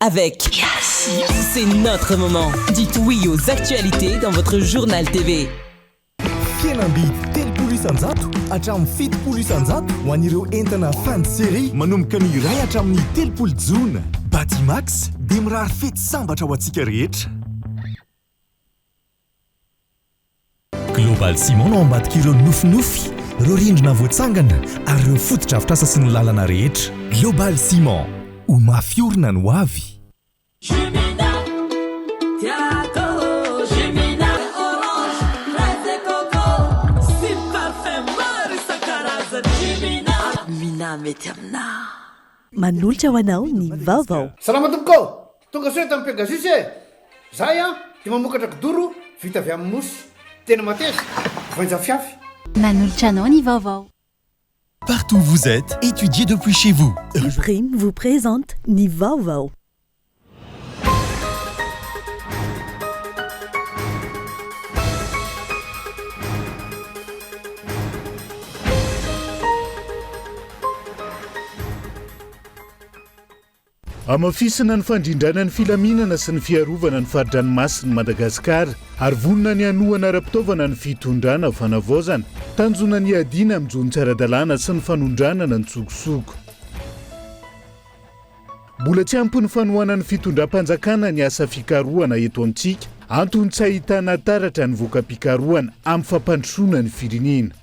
Avec Yes C'est notre moment. Dites oui aux actualités dans votre journal TV. Fihenam-bidy 30% hatramin'ny 70% ho an'ireo entana fin de série manomboka ny iray hatramin'ny 30 jona. Batimax dia mirary fety sambatra ho antsika rehetra. Global Ciment no ao ambadik'ireo nofinofy, ireo rindrina voatsangana ary ireo fotodrafitrasa sy ny lalana rehetra. Global Ciment, ho mafy orina ny ho avy. Jumina, tiako Jumina, orange, fraise et coco sy parfum maro isan-karazany Jumina. Mina mety aminà. Manolotra ho anao ny vaovao. Salama tompoko ô! Tonga soa eto amin'ny Pegasus e! Zahay an dia mamokatra kidoro vita avy amin'ny mousse. Tena mateza, voainjafiafy. Manolotra anao ny vaovao. Partout où vous êtes, étudiez depuis chez vous. Prime vous présente ny vaovao. Hamafisina ny fandrindrana ny filaminana sy ny fiarovana ny fari-dranomasin'i Madagasikara ary vonona ny hanohana ara-pitaovana ny fitondrana fanavaozana. Tanjona ny hiadiana amin'ny jono tsy ara-dalàna sy ny fanondranana an-tsokosoko. Mbola tsy ampy ny fanohanan'ny fitondram-panjakana ny asa fikarohana eto amintsika, antony tsy ahitana taratra ny voka-pikarohana amin'ny fampandrosoana ny firenena.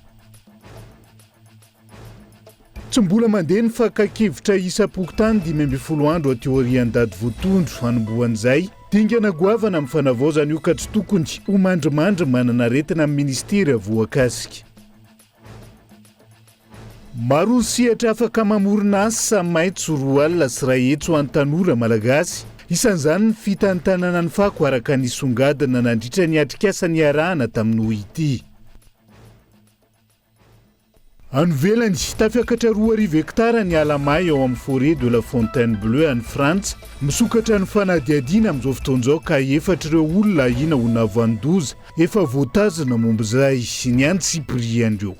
Tsy mbola mandeha ny fakan-kevitra isam-pokontany 15 andro aty aorian'ny daty voatondro hanombohan'izay. Dingana goavana amin'ny fanavaozana io ka tsy tokony ho mandrimandry manana aretina amin'ny minisitera voakasika. Maro ny sehatra afaka mamorona asa maitso 102 ho an'ny tanora malagasy. Isan'izany ny fitantanana ny fako araka ny songadina nandritra ny atrikasa niarahana tamin'ny OIT. Any ivelany, tafiakatra 2000 hektara ny ala may ao amin'ny Forêt de la Fontainebleau any Frantsa. Misokatra ny fanadihadiana amin'izao fotoana izao ka efatr'ireo olona ahiana ho nahavanon-doza efa voatazona momba izay ny antsipirian'ireo.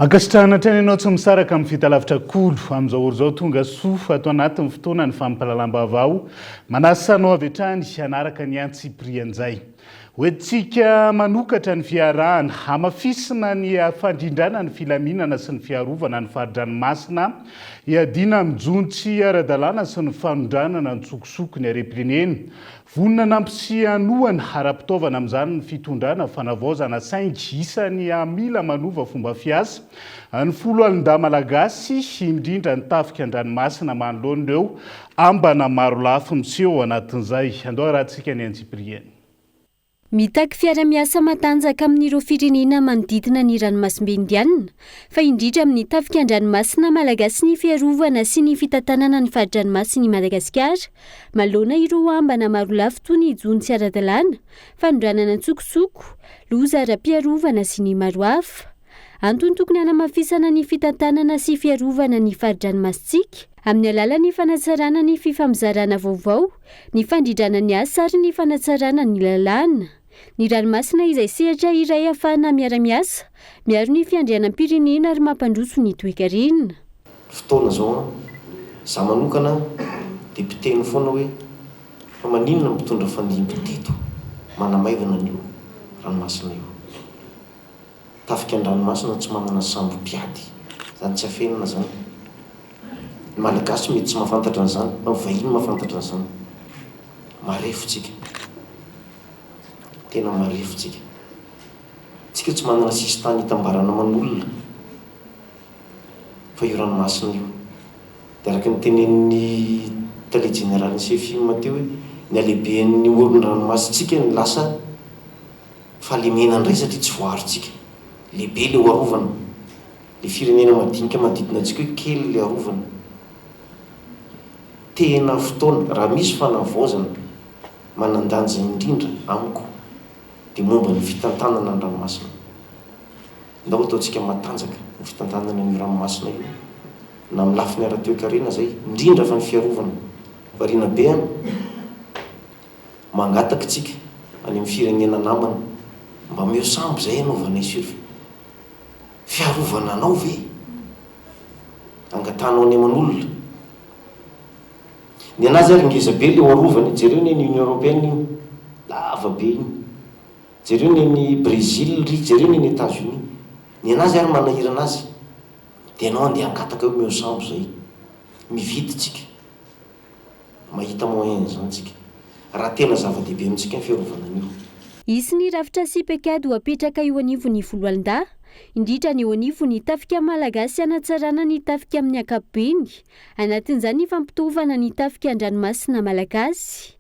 Ankasitrahana hatrany ianao tsy misaraka amin'ny fitalavitra kolo amin'izao ora izao tonga soa ato anatin'ny fotoana ny fampahalalam-baovao manasa anao avy hatrany hanaraka ny antsipirian'izay hoentintsika manokatra ny fiarahana hamafisina ny fandrindrana ny filaminana sy ny fiarovana ny fari-dranomasina hiadiana amin'ny jono tsy ara-dalàna sy ny fanondranana an-tsokosoko ny harem-pirenena Vonona nampisy-hanohana ara-pitaovana amin'izany ny fitondrana fanavaozana saingy isan'ny mila manova fomba fiasa ny foloalindahy malagasy, indrindra ny tafika an-dranomasina manoloana ireo ambana marolafy miseho ao anatin'izay. Andao harahantsika ny antsipiriany. Mitaky fiara-miasa matanjaka amin'ireo firenena manodidina ny ranomasimbe Indianina, fa indrindra amin'ny tafika an-dranomasina malagasy ny fiarovana sy ny fitantanana ny fari-dranomasin'i Madagasikara manoloana ireo ambana marolafy toy ny jono tsy ara-dalàna, fanondranana an-tsokosoko, loza ara-piarovana sy ny maro hafa. Antony tokony hanamafisana ny fitantanana sy fiarovana ny fari-dranomasintsika amin'ny alalan'ny fanatsarana ny fifampizarana vaovao, ny fandrindrana ny asa ary ny fanatsarana ny lalàna. Ny ranomasina izay sehatra iray ahafahana miara-miasa, miaro ny fiandrianam-pirenena ary mampandroso ny toekarena. Fotoana izao an! Za manokana dia mpiteny foana hoe fa maninona mpitondra fandimby teto manamaivana an'io ranomasina io? Tafika an-dranomasina tsy manana sambo mpiady. Zany tsy afenina zany. Ny Malagasy mety tsy mahafantatra an'izany, fa ny vahiny mahafantatra an'izany. Marefo tsika. Tena marefo tsika. Tsika tsy manana sisintany hitambarana aman'olona fa io ranomasina io. Dia araka ny tenenin'ny tale jeneralin'ny CFIM teo hoe ny halehiben'ny oron-dranomasintsika no lasa Fahalemena indray satria tsy voaarontsika. Lehibe le ho arovana. Le firenena madinika manodidina antsika io kely le arovana. Tena fotoana, raha misy fanavaozana manan-danja indrindra amiko dia momba ny fitantanana ny ranomasina. Ndao ataontsika matanjaka ny fitantanana an'io ranomasina io na amin'ny lafiny ara-toekarena izay, indrindra fa ny fiarovana. Variana be an! Mangataka tsika any amin'ny firenena namana mba omeo sambo izay hanaovanay sur fiarovana anao ve? Angatahanao any aman'olona. Ny anazy ary ngeza be le ho arovana e, jereo ny an'i Union Européenne io, lava be iny. Jereo ny an'i Brésil ry, jereo ny an'i Etats Unis. Ny anazy ary manahirana azy. Dia ianao andeha hangataka hoe omeo sambo izay. Mividy tsika. Mahita moyen an'izany tsika. Raha tena zava-dehibe amintsika ny fiarovana an'io. Hisy ny rafitra sy paikady ho apetraka eo anivon'ny foloalindahy, indrindra ny eo anivon'ny tafika malagasy hanatsarana ny tafika amin'ny ankapobeny, anatin'izany ny fampitovana ny tafika an-dranomasina malagasy.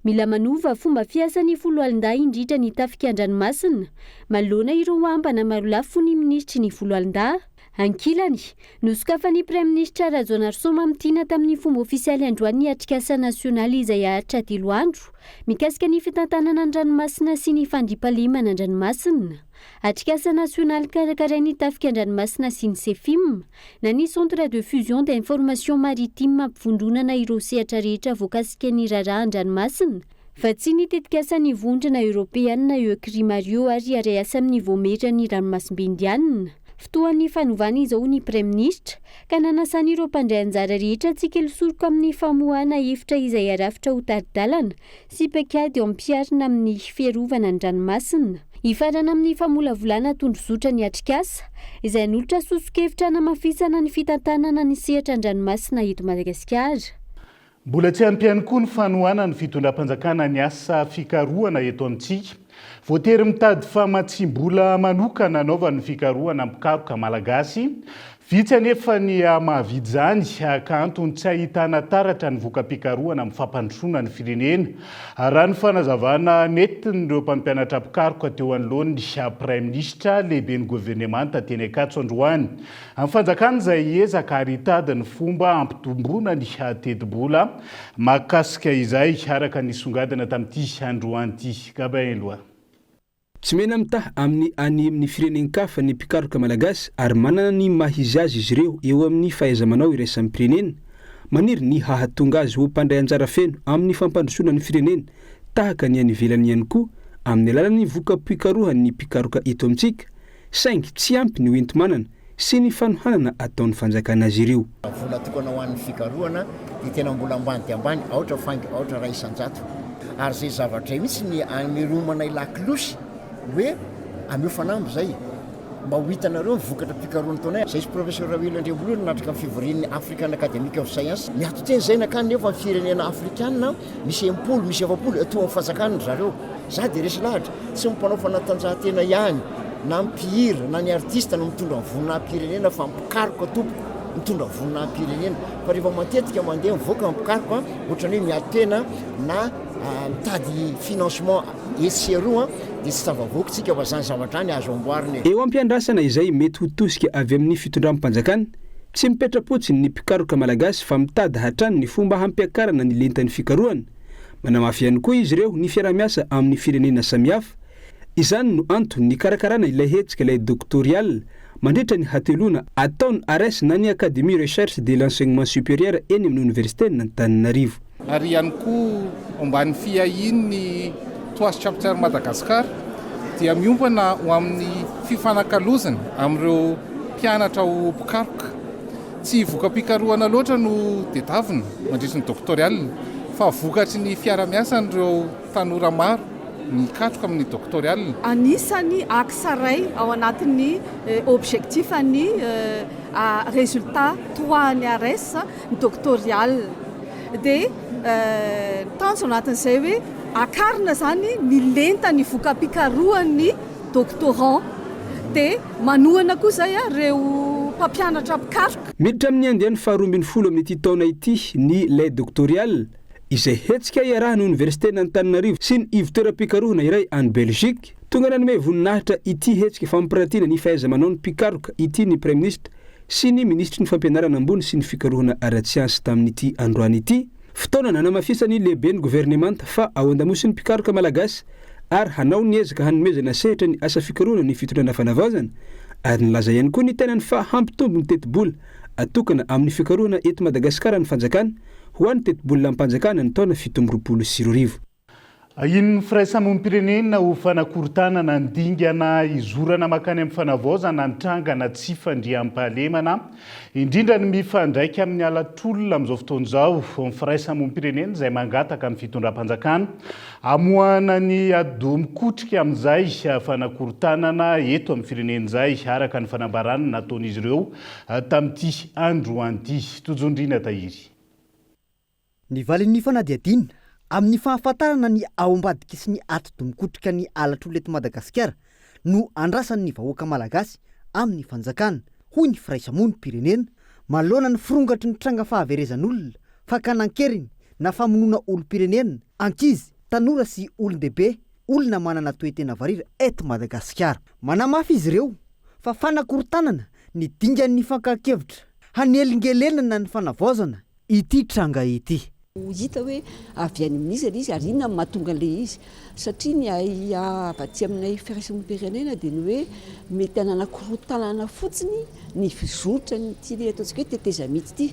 Mila manova fomba fiasa ny foloalindahy indrindra ny tafika an-dranomasina manoloana ireo ambana marolafy ny minisitry ny foloalindahy. Ankilany, nosokafan'ny Praiminisitra Rajaonarison Mamitiana tamin'ny fomba ofisialy androany ny atrikasa nasionaly izay haharitra telo andro mikasika ny fitantanana ny ranomasina sy ny fandriampahalemana an-dranomasina. Atrikasa nasionaly karakarain'ny Tafika an-dranomasina sy ny Cefim na ny Centre de Fusion d'Information Maritime hampivondronana ireo sehatra rehetra voakasika ny raharaha an-dranomasina Vatsian'ny tetikasan'ny Vondrona Eoropeanina Eucrimario ary hiara-hiasa amin'ny Vaomieran'ny Ranomasimbe Indianina. Fotoan'ny fanovana izao hoy ny Praiminisitra, ka nanasany ireo mpandray anjara rehetra tsy kely soroka amin'ny famoahana hevitra izay harafitra ho tari-dalana sy paikady ampiharina amin'ny fiarovana ny ranomasina. Hifarana amin'ny famolavolana tondrozotra ny atrikasa, izay hanolotra soso-kevitra hanamafisana ny fitantanana ny sehatra an-dranomasina eto Madagasikara. Mbola tsy ampy ihany koa ny fanohanan'ny fitondram-panjakana ny asa fikarohana eto amintsika. Voatery mitady famatsiam-bola manokana hanaovany ny fikarohana mpikaroka malagasy. Vitsy anefa ny mahavidy izany ka antony tsy ahitana taratra ny voka-pikarohana amin'ny fampandrosoana ny firenena. Raha ny fanazavana nentin'ireo mpampianatra mpikaroka teo anoloan'ny Praiminisitra, lehiben'ny governemanta teny Ankatso androany. Amin'ny fanjakana izay hiezaka ary hitady ny fomba hampitomboana ny tetibola mahakasika izay, araka ny nisongadina tamin'ity androany ity. Gabin Eloi. Tsy mena-mitaha amin'ny any amin'ny firenen-kafa ny mpikaroka malagasy ary manana ny maha izy azy izy ireo eo amin'ny fahaiza-manao iraisam-pirenena. Maniry ny hahatonga azy ho mpandray anjara feno amin'ny fampandrosoana ny firenena tahaka ny any ivelany ihany koa amin'ny alalan'ny voka-pikarohan'ny mpikaroka eto amintsika saingy tsy ampy ny hoenti-manana sy ny fanohanana ataon'ny fanjakana azy ireo. Vola tokana ho an'ny fikarohana dia tena mbola ambany dia ambany, aotra faingo aotra iray isan-jato. Ary izay zavatra izay mihitsy ny ameromanay lakolosy hoe ameo fanamby izay mba ho hitanareo ny vokatra mpikarohana ataonay. Izay sy Professeur Rawilo Andriambololona nanatrika ny fivorian'ny African Academic of Science. Miato teny izay nankany nefa ny firenena afrikana misy 60, misy 40 toa ny fanjakana ry zareo. Za dia resy lahatra, tsy ny mpanao fanatanjahantena ihany na ny mpihira na ny artiste no mitondra ny voninahi-pirenena fa ny mpikaroka tompoko mitondra ny voninahi-pirenena. Fa rehefa matetika mandeha mivoaka ny mpikaroka ohatran'ny hoe miady tena na mitady financement etsy sy eroa dia tsy tafavoaka tsika fa zany zavatra any azo amboarina e. Eo am-piandrasana izay mety ho tosika avy amin'ny fitondram-panjakana, tsy mipetra-potsiny ny mpikaroka malagasy fa mitady hatrany ny fomba hampiakarana ny lentan'ny fikarohana. Manamafy ihany koa izy ireo ny fiaraha-miasa amin'ny firenena samihafa. Izany no antony nikarakarana ilay hetsika ilay Doctorial mandritra ny hateloana ataon'ny ARES na ny Académie Recherche de l'Enseignement Supérieur eny amin'ny Oniversiten'Antananarivo. Ary ihany koa omban'ny fiahian'ny Toas Chapter Madagascar dia miompana ho amin'ny fifanakalozana amin'ireo mpianatra ho mpikaroka. Tsy voka-pikarohana loatra no tedavina mandritry ny doctorial fa vokatry ny fiara-miasan'ireo tanora maro mikatroka amin'ny doctorial. Anisan'ny axe iray ao anatin'ny objectif an'ny résultat trois an'ny ARES ny doctorial. Dia tanjona anatin'izay hoe akarina izany ny lentan'ny voka-pikarohan'ny doctorant. Dia manohana koa izay ireo mpampianatra mpikaroka. Miditra amin'ny andiany faha-12 amin'ity taona ity ny Les Doctoriales, izay hetsika iarahan'ny Oniversiten'Antananarivo sy ny ivontoeram-pikarohana iray any Belgique. Tonga nanome voninahitra ity hetsika fampirantiana ny fahaiza-manaon'ny mpikaroka ity ny Praiminisitra sy ny Minisitry ny Fampianarana ambony sy ny fikarohana ara-tsiansa tamin'ity androany ity. Fotoana nanamafisan'ny lehiben'ny governemanta fa ao an-damosin'ny mpikaroka malagasy ary hanao ny ezaka hanomezana sehatra ny asa fikarohana ny fitondrana fanavaozana ary nilaza ihany koa ny tenany fa hampitombo ny tetibola atokana amin'ny fikarohana eto Madagasikara ny fanjakana ho an'ny tetibolam-panjakana ny taona 2027. Ahian'ny firaisamonim-pirenena ho fanakorontanana ny dingana hizorana mankany amin'ny fanavaozana ny trangana tsy fandriampahalemana, indrindra ny mifandraika amin'ny halatr'olona amin'izao fotoana izao. Ny firaisamonim-pirenena izay mangataka amin'ny fitondram-panjakana hamoahana ny atidoha mikotrika amin'izay fanakorontanana eto amin'ny firenena izay, araka ny fanambarana nataon'izy ireo tamin'ity androany ity. Tojo Ndriana Tahiry. Ny valin'ny fanadihadiana amin'ny fahafantarana ny ao ambadiky sy ny atidoha mikotrika ny halatr'olona eto Madagasikara no andrasan'ny vahoaka malagasy amin'ny fanjakana, hoy ny firaisamonim-pirenena, manoloana ny firongatry ny tranga fahaverezan'olona, fakana an-keriny na famonoana olom-pirenena, ankizy, tanora sy olon-dehibe, olona manana toe-tena varira eto Madagasikara. Manamafy izy ireo fa fanakorontanana ny dingan'ny fankan-kevitra hanelingelenana ny fanavaozana ity tranga ity. Ho hita hoe avy any amin'iza ilay izy ary inona no mahatonga an'ilay izy. Satria ny ahiahy avy aty aminay firaisamonim-pirenena dia ny hoe mety hanana korontana fotsiny ny fizotran'ity ilay ataontsika hoe tetezamita ity.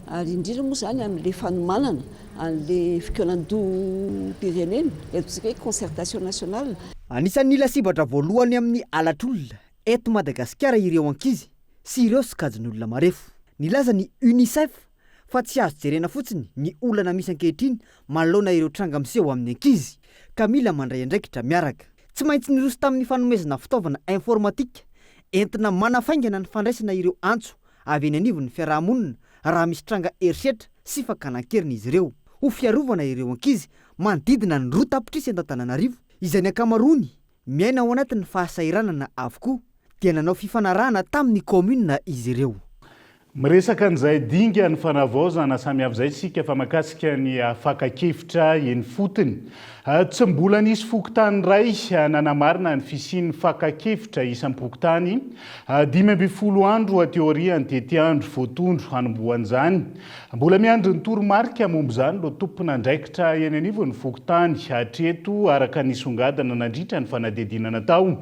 Ary indrindra moa izany amin'ilay fanomanana an'ilay fikaonandoham-pirenena, ilay ataontsika hoe concertation nationale. Anisan'ny lasibatra voalohany amin'ny halatr'olona eto Madagasikara ireo ankizy sy ireo sokajin'olona marefo. Nilaza ny Unicef fa tsy azo jerena fotsiny ny olana misy ankehitriny manoloana ireo tranga miseho amin'ny ankizy, ka mila mandray andraikitra miaraka. Tsy maintsy niroso tamin'ny fanomezana fitaovana informatika entina manafaingana ny fandraisana ireo antso avy eny anivon'ny fiaraha-monina raha misy tranga herisetra sy fakana an-keriny izy ireo, ho fiarovana ireo ankizy manodidina ny 2 tapitrisa eto Antananarivo, izay ny ankamaroany Miaina ao anatin'ny fahasahiranana avokoa, dia nanao fifanarahana tamin'ny kaominina izy ireo. Miresaka an'izay dingan'ny fanavaozana samihafa izay isika fa mahakasika ny fakan-kevitra eny fotony. Tsy mbola nisy fokontany iray nanamarina ny fisian'ny fakan-kevitra isam-pokontany 15 andro aty aorian'ny tetiandro voatondro hanombohan'izany. Mbola miandry ny toromarika momba izany ireo tompon'andraikitra eny anivon'ny fokontany hatreto, araka ny nisongadina nandritra ny fanadihadiana natao.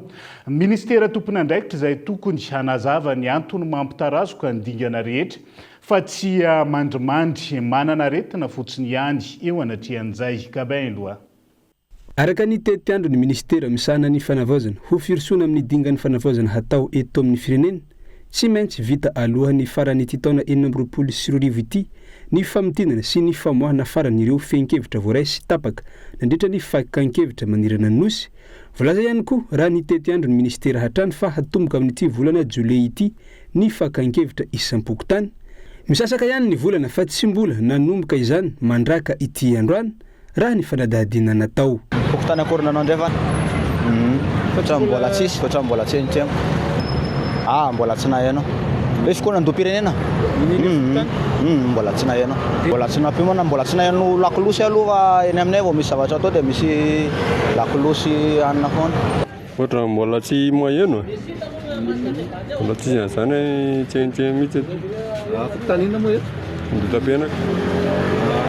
Minisitera tompon'andraikitra izay tokony hanazava ny antony mampitarazoka ny dingana rehetra fa tsy mandrimandry manana aretina fotsiny ihany eo anatrehan'izay. Gabin Eloi. Araka ny tetiandron'ny minisitera misahana ny fanavaozana ho firosoana amin'ny dingan'ny fanavaozana hatao eto amin'ny firenena, tsy maintsy vita alohan'ny faran'ity taona 2026 ity ny famintinana sy ny famoahana farany ireo fehin-kevitra voaray sy tapaka nandritra ny fakan-kevitra manerana ny Nosy. Voalaza ihany koa raha ny tetiandron'ny minisitera hatrany fa hatomboka amin'ity volana jolay ity ny fakan-kevitra isam-pokontany. Misasaka ihany ny volana fa tsy mbola nanomboka izany mandraka ity androany. raha ny fanadihadiana natao. Fokontany Ankorondrano Andrefana. Ohatran'ny mbola tsisy, ohatran'ny mbola tsy henotseno. Ah, mbola tsy naheno. Hoe fikaonandoham-pirenena? Mbola tsy naheno. Mbola tsy nampiomana, mbola tsy naheno lakolosy aloha fa eny aminay vao misy zavatra atao dia misy lakolosy hanina foana. Ohatran'ny mbola tsy maheno e. Mbola tsisy an'izany hoe tsenotseno mihitsy eto. Fokontany inona moa eto? Andohatapenaka.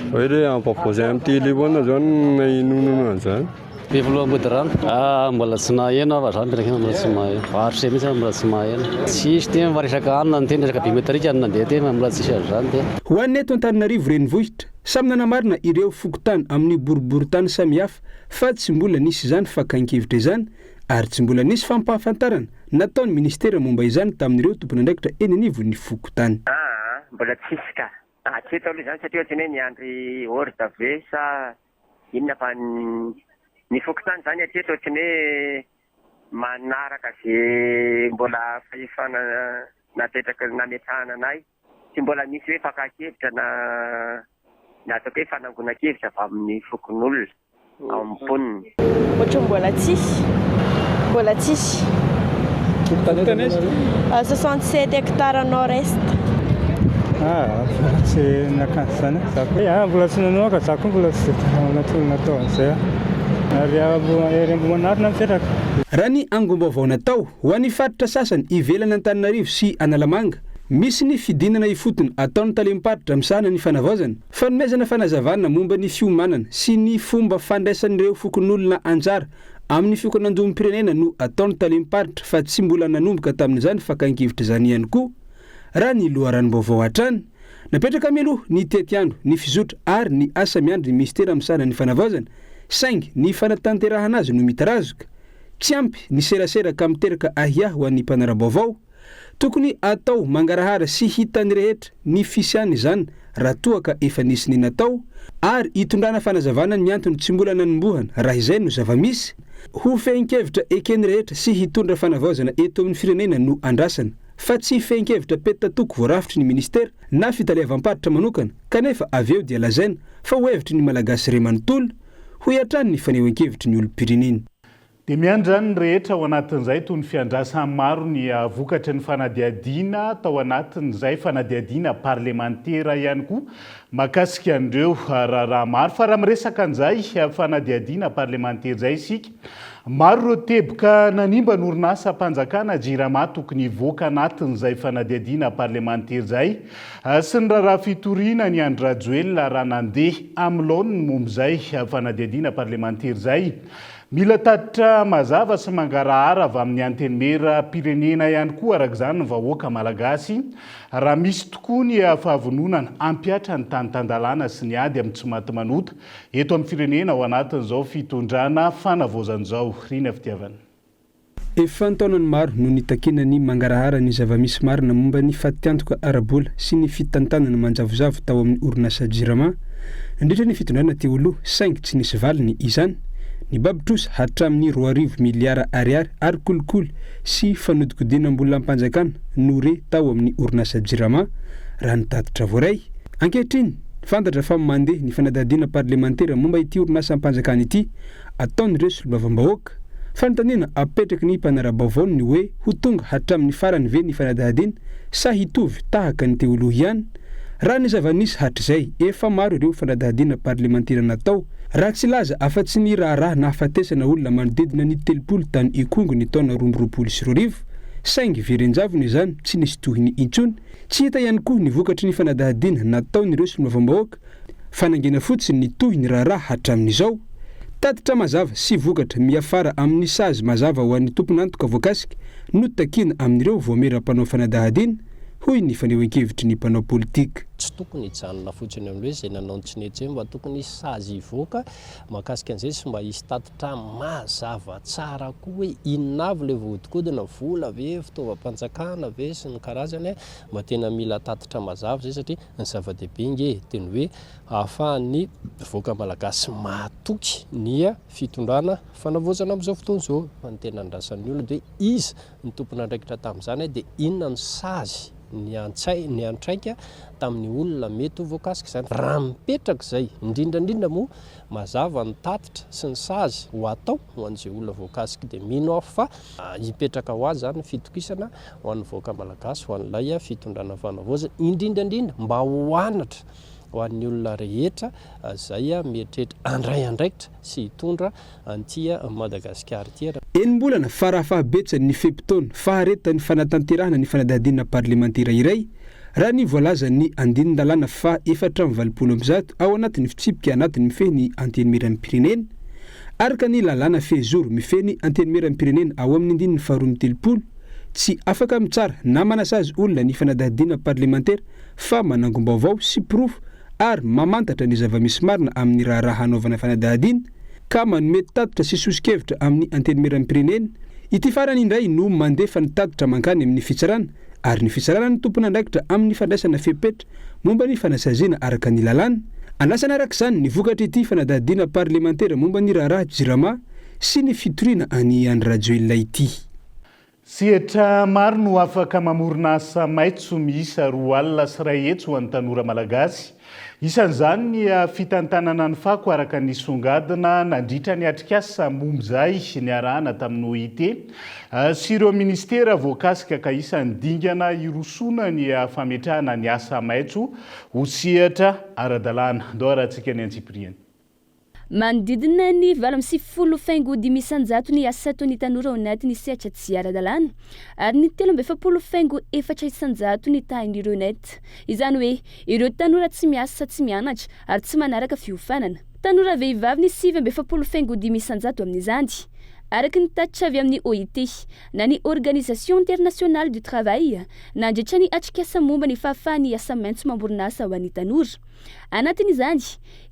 Hoe le ampavoazy amin'ny télé foana zao no nahenoana an'izany. Bevoloha Ambodirano. Ah, mbola tsy naheno aho fa za mipetraka eny mbola tsy maheno. Varotra mihitsy aho mbola tsy maheno. Tsisy teny fa resaka hanina ny teny, resaka biométrique no nandeha teny fa mbola tsisy an'izany teny. Ho an'ny eto Antananarivo Renivohitra, samy nanamarina ireo fokontany amin'ny boriborintany samihafa fa tsy mbola nisy izany fakan-kevitra izany ary tsy mbola nisy fampahafantarana nataon'ny minisitera momba izany tamin'ireo tompon'andraikitra eny anivon'ny fokontany. Aa mbola tsisy ka. Hatreto aloha izany satria ohatran'ny hoe miandry ordre ve sa inona fa ny fokontany izany hatreto ohatran'ny hoe manaraka ze mbola fahefana napetraka nametrahana anay. Tsy mbola misy hoe fakan-kevitra na na ataoko hoe fanangonan-kevitra avy amin'ny fokonolona, amin'ny mponina. Ohatran'ny mbola tsisy. Mbola tsisy. Fokontany aiza nareo? 67 hectares nord est. Ah, mbola tsy nakanjo izany aho. Za koa, ah, mbola tsy nanao ka za koa mbola tsy dia natao an'izay aho. Ary ery Ambohimanarina mipetraka. Raha ny angom-baovao natao, ho an'ny faritra sasany ivelan'Antananarivo sy Analamanga, Misy ny fidinana ifotony ataon'ny talem-paritra misahana ny fanavaozana, fanomezana fanazavana momba ny fiomanana sy ny fomba fandraisan'ireo fokonolona anjara amin'ny fikaonandoham-pirenena no ataon'ny talem-paritra fa tsy mbola nanomboka tamin'izany fakan-kevitra izany ihany koa, raha ny loharanom-baovao hatrany. Napetraka mialoha ny tetiandro, ny fizotra ary ny asa miandry ny minisitera misahana ny fanavaozana. saingy ny fanatanterahana azy no mitarazoka. Tsy ampy ny serasera ka miteraka ahiahy ho an'ny mpanara-baovao. Tokony atao mangarahara sy hitan'ny rehetra ny fisian'izany raha toa ka efa nisy ny natao, ary itondrana fanazavana ny antony tsy mbola nanombohana raha izay no zava-misy. Ho fehin-kevitra eken'ny rehetra sy hitondra fanavaozana eto amin'ny firenena no andrasana, fa tsy fehin-kevitra petatoko voarafitry ny minisitera na fitaleavam-paritra manokana kanefa avy eo dia lazaina fa ho hevitry ny Malagasy re manontolo, hoy hatrany ny fanehoan-kevitry ny olom-pirenena. Dia miandry izany ny rehetra ao anatin'izay toy ny fiandrasan'ny maro ny vokatry ny fanadihadiana tao anatin'izay fanadihadiana parlemantera ihany koa mahakasika an'ireo raharaha maro. Fa raha miresaka an'izay fanadihadiana parlemantera izay isika, maro ireo teboka nanimba ny orinasam-panjakana Jirama tokony hivoaka anatin'izay fanadihadiana parlemantera izay sy ny raharaha fitoriana an'i Andry Rajoelina raha nandeha amin'ny laoniny momba izay fanadihadiana parlemantera izay. Mila tatitra mazava sy mangarahara avy amin'ny Antenimieram-pirenena ihany koa araka izany ny vahoaka malagasy raha misy tokoa ny fahavononana hampihatra ny tany tan-dalàna sy ny ady amin'ny tsimatimanota eto amin'ny firenena ao anatin'izao fitondrana fanavaozana izao. Rina Fitiavana. Efa an-taonany maro no nitakiana ny mangarahara ny zava-misy marina momba ny fatiantoka ara-bola sy ny fitantanana manjavozavo tao amin'ny orinasa Jirama nandritra ny fitondrana teo aloha saingy tsy nisy valiny izany. Nibaby trosa hatramin'ny 2000 miliara ariary ary kolikoly sy fanodikodinam-bolam-panjakana no re tao amin'ny orinasa Jirama raha ny tatitra voaray. Ankehitriny, fantatra fa mandeha ny fanadihadiana parlemantera momba ity orinasam-panjakana ity ataon'ireo solombavambahoaka. Fanontaniana apetraky ny mpanara-baovao ny hoe ho tonga hatramin'ny farany ve ny fanadihadiana sa hitovy tahaka ny teo aloha ihany? Raha ny zava-nisy hatrizay, efa maro ireo fanadihadiana parlemantera natao, raha tsy hilaza afa-tsy ny raharaha nahafatesana olona manodidina ny 30 tany Ikongo ny taona 2022, saingy very an-javona izany tsy nisy tohiny intsony. Tsy hita ihany koa ny vokatry ny fanadihadiana nataon'ireo solombavambahoaka fa nangina fotsiny ny tohin'ny raharaha hatramin'izao. Tatitra mazava sy vokatra miafara amin'ny sazy mazava ho an'ny tompon'antoka voakasika no takiana amin'ireo vaomiera mpanao fanadihadiana, hoy ny fanehoan-kevitry ny mpanao politika. Tsy tokony hijanona fotsiny amin'ny hoe izay nanao ny tsy nety izay, mba tokony hisy sazy hivoaka mahakasika an'izay sy mba hisy tatitra mazava tsara koa hoe inona avy ilay voahodinkodina, vola ve, fitaovam-panjakana ve sy ny karazany, mba tena mila tatitra mazava izay satria Ny zava-dehibe nge dia ny hoe ahafahan'ny vahoaka malagasy mahatoky ny fitondrana fanavaozana amin'izao fotoana izao. Fa ny tena andrasan'ny olona dia hoe iza no tompon'andraikitra tamin'izany dia inona no sazy niantsay niantraika tamin'ny olona mety ho voakasika izany. Raha mipetraka izay, indrindra indrindra moa mazava ny tatitra sy ny sazy ho atao ho an'izay olona voakasika dia mino aho fa hipetraka ho azy izany ny fitokisana ho an'ny vahoaka malagasy, ho an'ilay fitondrana fanavaozana, indrindra indrindra mba ho anatra ho an'ny olona rehetra izay mieritreritra handray andraikitra sy hitondra an'ity Madagasikara ity. Enim-bolana farafahabetsany ny fe-potoana faharetan'ny fanatanterahana ny fanadihadiana parlemantera iray, raha ny voalazan'ny andinin-dalàna faha 184 ao anatin'ny fitsipika anatiny mifehy ny Antenimierampirenena. Araka ny lalàna fehizoro mifehy ny Antenimierampirenena ao amin'ny andininy faha 32, tsy afaka mitsara na manasazy olona ny fanadihadiana parlemantera fa manangom-baovao sy porofo ary mamantatra ny zava-misy marina amin'ny raharaha hanaovana fanadihadiana ka manome tatitra sy soso-kevitra amin'ny Antenimierampirenena. Ity farany indray no mandefa ny tatitra mankany amin'ny fitsarana ary ny fitsarana no tompon'andraikitra amin'ny fandraisana fepetra momba ny fanasaziana araka ny lalàna. Andrasana araka izany ny vokatr'ity fanadihadiana parlemantera momba ny raharaha Jirama sy ny fitoriana an'i Andry Rajoelina ity. Sehatra maro no afaka mamorona asa maitso miisa 120 ho an'ny tanora malagasy. Isan'izany ny fitantanana ny fako araka ny songadina nandritra ny atrikasa momba izay niarahana tamin'ny OIT sy ireo minisitera voakasika ka isan'ny dingana hirosoana ny fametrahana ny asa maitso ho sehatra ara-dalàna. Ndao arahantsika ny antsipiriany. Manodidina ny 98 faingo dimy isan-jato ny asa ataon'ny tanora ao anatin'ny sehatra tsy ara-dalàna ary ny 43 faingo efatra isan-jato ny tahin'ireo net. Izany hoe ireo tanora tsy miasa, tsy mianatra ary tsy manaraka fiofanana. Tanora vehivavy ny 49 faingo dimy isan-jato amin'izany. Araka ny tatitra avy amin'ny OIT, na ny Organisation Internationale du Travail, nandritra ny atrikasa momba ny fahafahan'ny asa maitso mamorona asa ho an'ny tanora. Anatin'izany,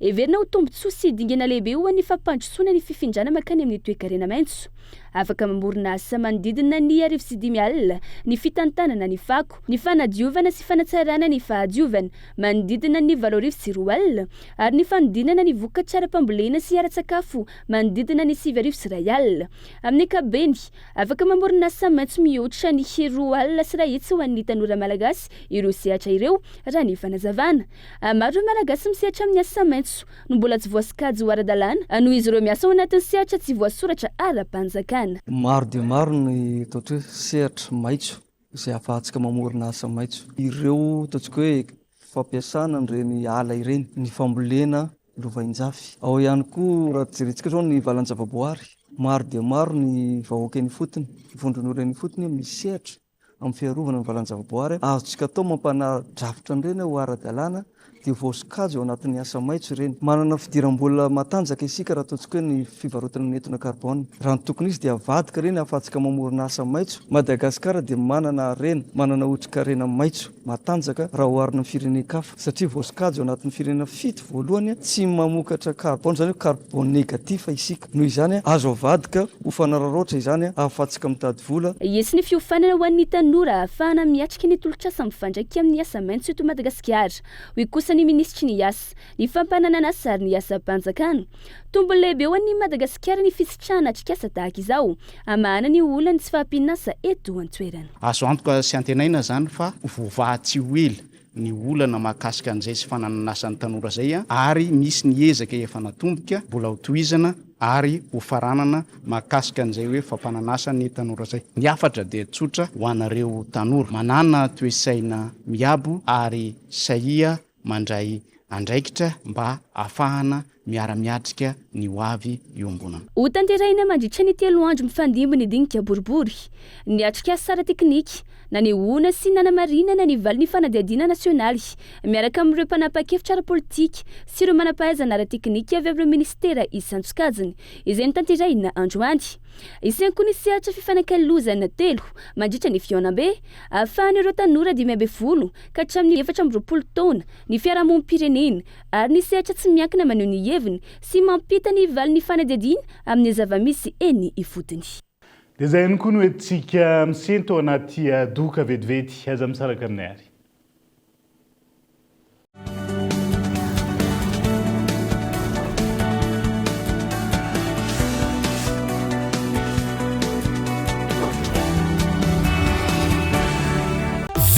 heverina ho tombontsoa sy dingana lehibe ho an'ny fampandrosoana ny fifindrana mankany amin'ny toekarena maitso. Afaka mamorona asa manodidina ny 1500 ny fitantanana ny fako, ny fanadiovana sy fanatsarana ny fahadiovana, manodidina ny 2008, ary ny fanodinana ny vokatra ara-pambolena sy ara-tsakafo manodidina ny 2100. Amin'ny ankapobeny, afaka mamorona asa maitso mihoatra ny 120 ho an'ny tanora malagasy ireo sehatra ireo, raha ny fanazavana. Maro ireo Malagasy misehatra amin'ny asa maitso no mbola tsy voasokajy ho ara-dalàna noho izy ireo miasa ao anatin'ny sehatra tsy voasoratra ara-panjakana. Maro dia maro ny ataontsika hoe sehatra maitso izay ahafahantsika mamorona asa maitso. Ireo ataontsika hoe fampiasana an'ireny ala ireny, ny fambolena lovainjafy. Ao ihany koa raha jerentsika izao ny valan-javaboary, maro dia maro ny vahoaka eny ifotony, vondron'olona eny ifotony misehatra amin'ny fiarovana ny valan-javaboary. Azontsika atao mampanadrafitra an'ireny ho ara-dalàna dia voasokajy ao anatin'ny asa maitso ireny. Manana fidiram-bola matanjaka isika raha ataontsika hoe ny fivarotana ny entona carbone. Raha ny tokony izy dia avadika ireny ahafahantsika mamorona asa maitso. Madagasikara dia manana harena, manana otrikarena maitso matanjaka raha oharina amin'ny firenen-kafa satria voasokajy ao anatin'ny firenena fito voalohany tsy mamokatra carbone, izany hoe carbone négatif isika. Noho izany, azo avadika ho fanararaotra izany ahafahantsika mitady vola. Hisy ny fiofanana ho an'ny tanora ahafahana miatrika ny tolotr'asa mifandraika amin'ny asa maitso eto Madagasikara, hoy kosa ny minisitry ny Asa, ny fampananan'asa ary ny asam-panjakana. Tombony lehibe ho an'i Madagasikara ny fisitrahana atrikasa tahaka izao, hamahana ny olan'ny tsy fahampian'asa eto an-toerana. Azo antoka sy antenaina izany fa ho voavaha tsy ho ela ny olana mahakasika an'izay tsy fananan'asan'ny tanora izay ary misy ny ezaka efa natomboka mbola ho tohizana ary ho faranana mahakasika an'izay hoe fampanan'asa ny tanora izay. Ny hafatra dia tsotra ho anareo tanora, manàna toe-saina miabo ary sahia mandray andraikitra mba hahafahana miara-miatrika ny ho avy iombonana. Hotanterahina mandritra ny telo andro mifandimby ny dinika boribory. Ny atrikasa ara-teknika, nanehoana sy nanamarinana ny valin'ny fanadihadiana nasionaly miaraka amin'ireo mpanapa-kevitra ara-politika sy ireo manam-pahaizana ara-teknika avy amin'ireo minisitera isan-tsokajiny, izay notanterahina androany. Hisy ihany koa ny sehatra fifanakalozana telo mandritra ny fihaonambe, ahafahan'ireo tanora 15 ka hatramin'ny 24 taona, ny fiarahamonim-pirenena ary ny sehatra tsy miankina maneho ny heviny sy mampita ny valin'ny fanadihadiana amin'ny zava-misy eny ifotony. Dia izay ihany koa no entintsika misento ao anaty doka vetivety. Aza misaraka aminay ary.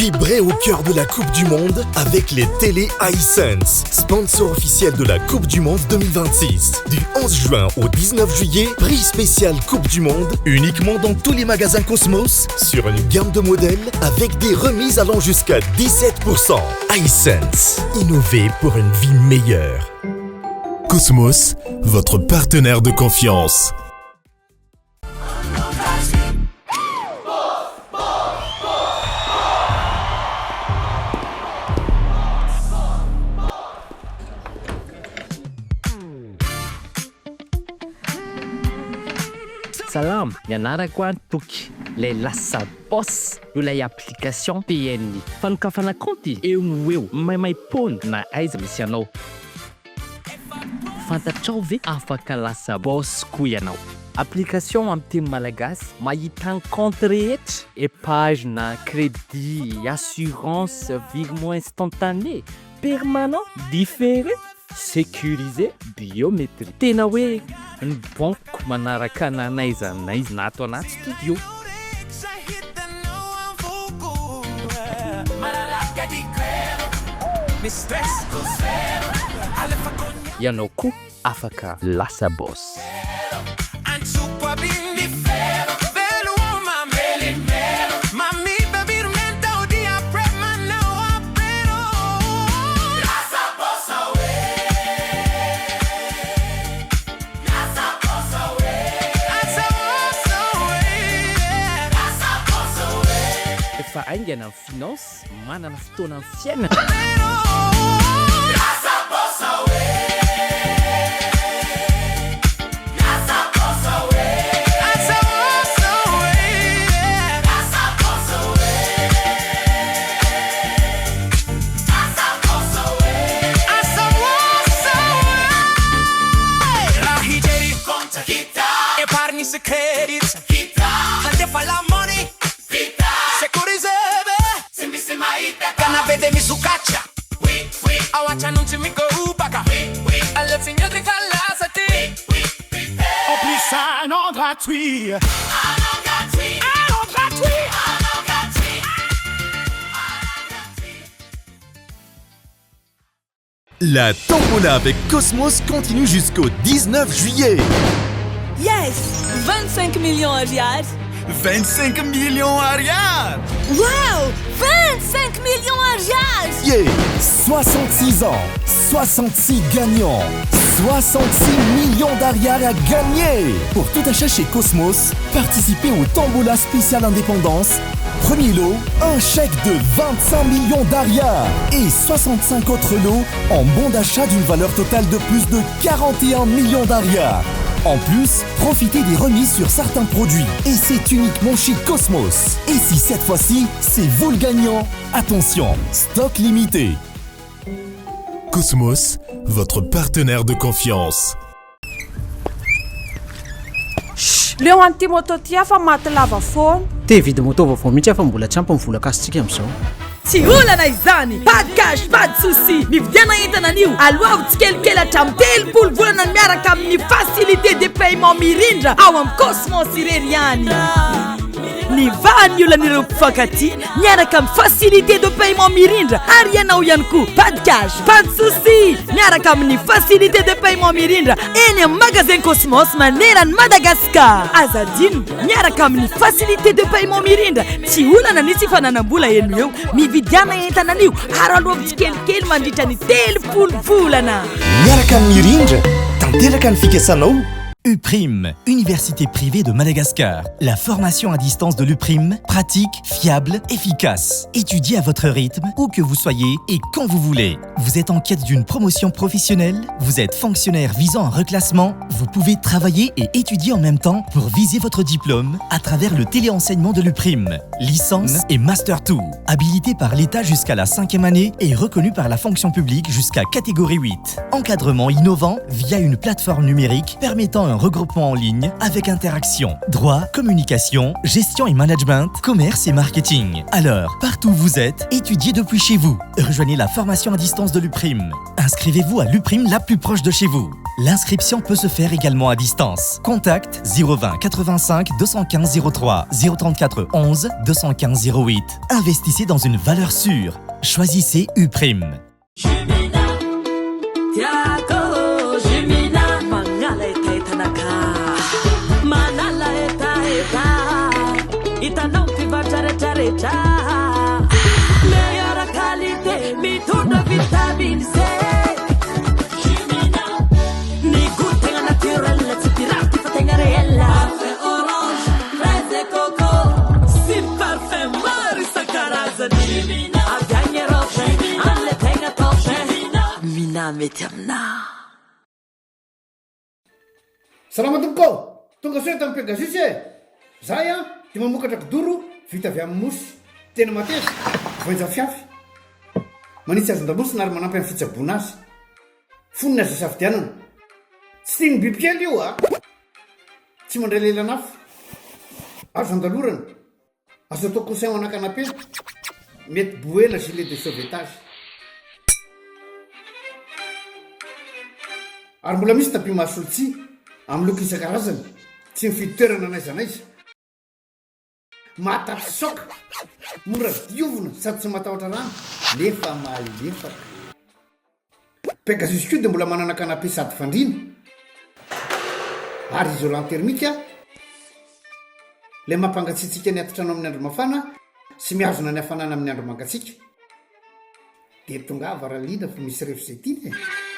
Vibrez au cœur de la Coupe du Monde avec les télé iSense, sponsor officiel de la Coupe du Monde 2026. Du 11 juin au 19 juillet, prix spécial Coupe du Monde uniquement dans tous les magasins Cosmos sur une gamme de modèles avec des remises allant jusqu'à 17%. iSense, innover pour une vie meilleure. Cosmos, votre partenaire de confiance. Salama, ny anarako an Toky, ilay lasa boss io ilay application PNI. Fanokafana kaonty eo no ho eo, maimaim-poana na aiza misy anao. Fantatrao ve afaka lasa boss koa ianao? Application amin'ny teny malagasy mahita ny compte rehetra, épargne, crédit, assurance, virement instantané, permanent, différé, sécurisé, biométrique. Tena hoe ny banque manaraka na n'aiza n'aiza na ato anaty studio. Ianao koa afaka lasa boss. Efa haingana ny finance, manana fotoana ny fiainana. Épargne sy crédit. Handefa la money. Sécurisé be. Canapé de misokatra. Ao an-trano tsy mikopaka. Aleo tsy miandry fa lasa ty. En plus un an gratuit. Un an gratuit. Un an gratuit. La Tombola avec Cosmos continue jusqu'au 19 juillet. Yes! 25 millions ariary! 25 millions ariary! Wow! 25 millions ariary! Yeah! 66 ans, 66 gagnants, 66 millions d'ariary à gagner! Pour tout achat chez Cosmos, participez au Tombola spécial indépendance. Premier lot, un chèque de 25 millions d'ariary et 65 autres lots en bon d'achat d'une valeur totale de plus de 41 millions d'ariary. En plus, profitez des remises sur certains produits. Et c'est uniquement chez Cosmos. Et si cette fois-ci, c'est vous le gagnant, attention, stock limité. Cosmos, votre partenaire de confiance. Leo an'ity moto ty aho fa maty lava foana. Te hividy moto vaovao mihitsy aho fa mbola tsy ampy ny vola kasintsika amin'izao. Tsy olana izany! Pas de cash, pas de souci! Mividiana entana anio, aloavy tsikelikely hatramin'ny 30 volana miaraka amin'ny facilité de paiement mirindra ao amin'ny Cosmos irery ihany. Nivaha ny olan'ireo mpifankatia miaraka amin'ny facilité de paiement mirindra ary ianao ihany koa pas de cash, pas de souci! Miaraka amin'ny facilité de paiement mirindra eny amin'ny magasin Cosmos maneran'i Madagascar. Aza adino, miaraka amin'ny facilité de paiement mirindra, tsy olana ny tsy fananam-bola eny eo. Mividiana entana anio ary aloavy tsikelikely mandritra ny 30 volana. Miaraka amin'ny mirindra, tanteraka ny fikasanao. UPRIM, Université privée de Madagascar. La formation à distance de l'UPRIM, pratique, fiable, efficace. Étudiez à votre rythme, où que vous soyez et quand vous voulez. Vous êtes en quête d'une promotion professionnelle? Vous êtes fonctionnaire visant un reclassement? Vous pouvez travailler et étudier en même temps pour viser votre diplôme à travers le téléenseignement de l'UPRIM. Licence et Master 2. Habilité par l'État jusqu'à la 5e année et reconnu par la fonction publique jusqu'à catégorie 8. Encadrement innovant via une plateforme numérique permettant un regroupement en ligne avec interaction, droit, communication, gestion et management, commerce et marketing. Alors, partout où vous êtes, étudiez depuis chez vous. Rejoignez la formation à distance de l'UPRIM. Inscrivez-vous à l'UPRIM la plus proche de chez vous. L'inscription peut se faire également à distance. Contact 020 85 215 03 034 11 215 08. Investissez dans une valeur sûre. Choisissez UPRIM. Mety aminà. Salama tompoko ô! Tonga soa eto amin'ny Pegasus e! Zahay an dia mamokatra kidoro vita avy amin'ny mousse. Tena mateza, voainja fiafy. Manitsy hazon-damosina ary manampy amin'ny fitsaboana azy. Fonony azo isafidianana. Tsy tian'ny bibikely io a! Tsy mandray lelan'afo. Azo andalorana. Azo atao coussin ho ana canapé. Mety bouée na gilet de sauvetage. Ary mbola misy tapis mahasolo tsihy, amin'ny loko isan-karazany. Tsy mifidy toerana n'aiza n'aiza. Mahatafitsoaka, mora diovina sady tsy matahotra rano nefa malefaka. Pegasus koa dia mbola manana canapé sady fandriana ary isolant thermique ilay mampangatsiatsiaka ny atitrano amin'ny andro mafana sy mihazona ny hafanana amin'ny andro mangatsiaka. Dia tongava raha liana fa misy ref izay tiana e!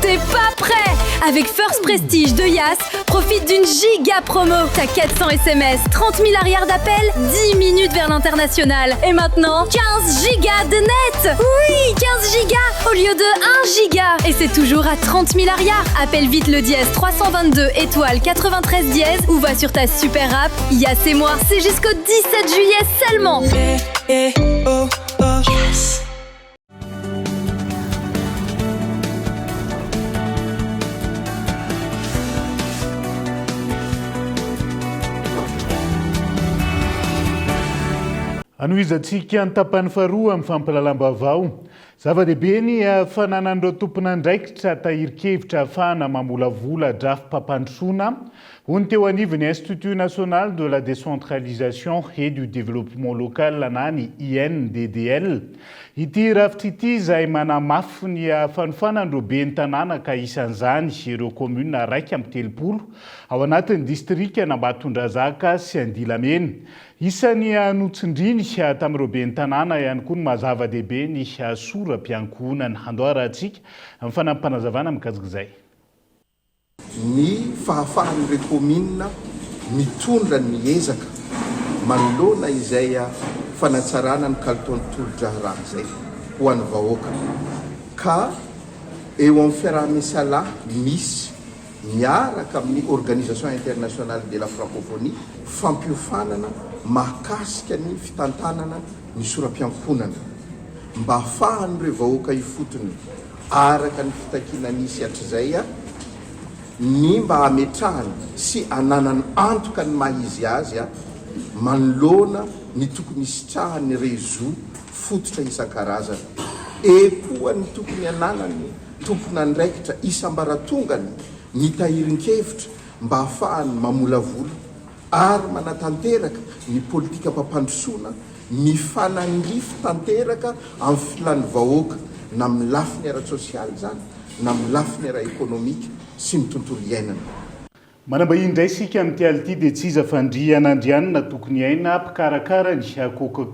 T'es pas prêt Avec First Prestige de Yas, profite d'une giga promo. T'as 400 SMS, 30 000 arrières d'appel, 10 minutes vers l'international. Et maintenant, 15 gigas de net Oui, 15 gigas au lieu de 1 giga. Et c'est toujours à 30 000 arrières. Appelle vite le dièse 322 étoile 93 dièse ou va sur ta super app. Yas et moi, c'est jusqu'au 17 juillet seulement. Yes. Hanohizantsika ny tapany faharoa amin'ny fampahalalam-baovao. Zava-dehibe ny fananan'ireo tompon'andraikitra tahirin-kevitra ahafahana mamolavola drafi-pampandrosoana, hoy ny teo anivon'ny Institut National de la Décentralisation et du Développement Local na ny INDDL. Ity rafitra ity izay manamafy ny fanofanan'ireo ben'ny tanàna ka isan'izany ireo kaominina 31 ao anatin'ny distrikan'Ambatondrazaka sy Andilamena. Isan'ny notsindriny tamin'ireo ben'ny tanàna ihany koa ny maha zava-dehibe ny sora-piankohonana. Andao arahantsika ny fanampim-panazavana mikasika izay. Ny fahafahan'ireo kaominina mitondra ny ezaka manoloana izay fanatsarana ny kalitaon'ny tolo-draharaha izay ho an'ny vahoaka ka eo amin'ny fiaraha-misalahy misy miaraka amin'ny Organisation Internationale de la Francophonie, fampiofanana mahakasika ny fitantanana ny sora-piankohonana mba ahafahan'ireo vahoaka ifotony araka ny fitakiana nisy hatrizay ny mba hametrahany sy hananany antoka ny maha izy azy manoloana ny tokony hisitrahan'ireo zo fototra isan-karazany e koa ny tokony hananany tompon'andraikitra isam-baratongany ny tahirin-kevitra mba hahafahany mamolavola ary manatanteraka ny politikam-pampandrosoana mifanandrify tanteraka amin'ny filan'ny vahoaka na amin'ny lafiny ara-tsosialy izany na amin'ny lafiny ara-ekonomika sy ny tontolo iainana. Manambahiny indray isika amin'ity alina ity dia tsy iza fa Ndriana Andrianina Tokoniaina, mpikarakara ny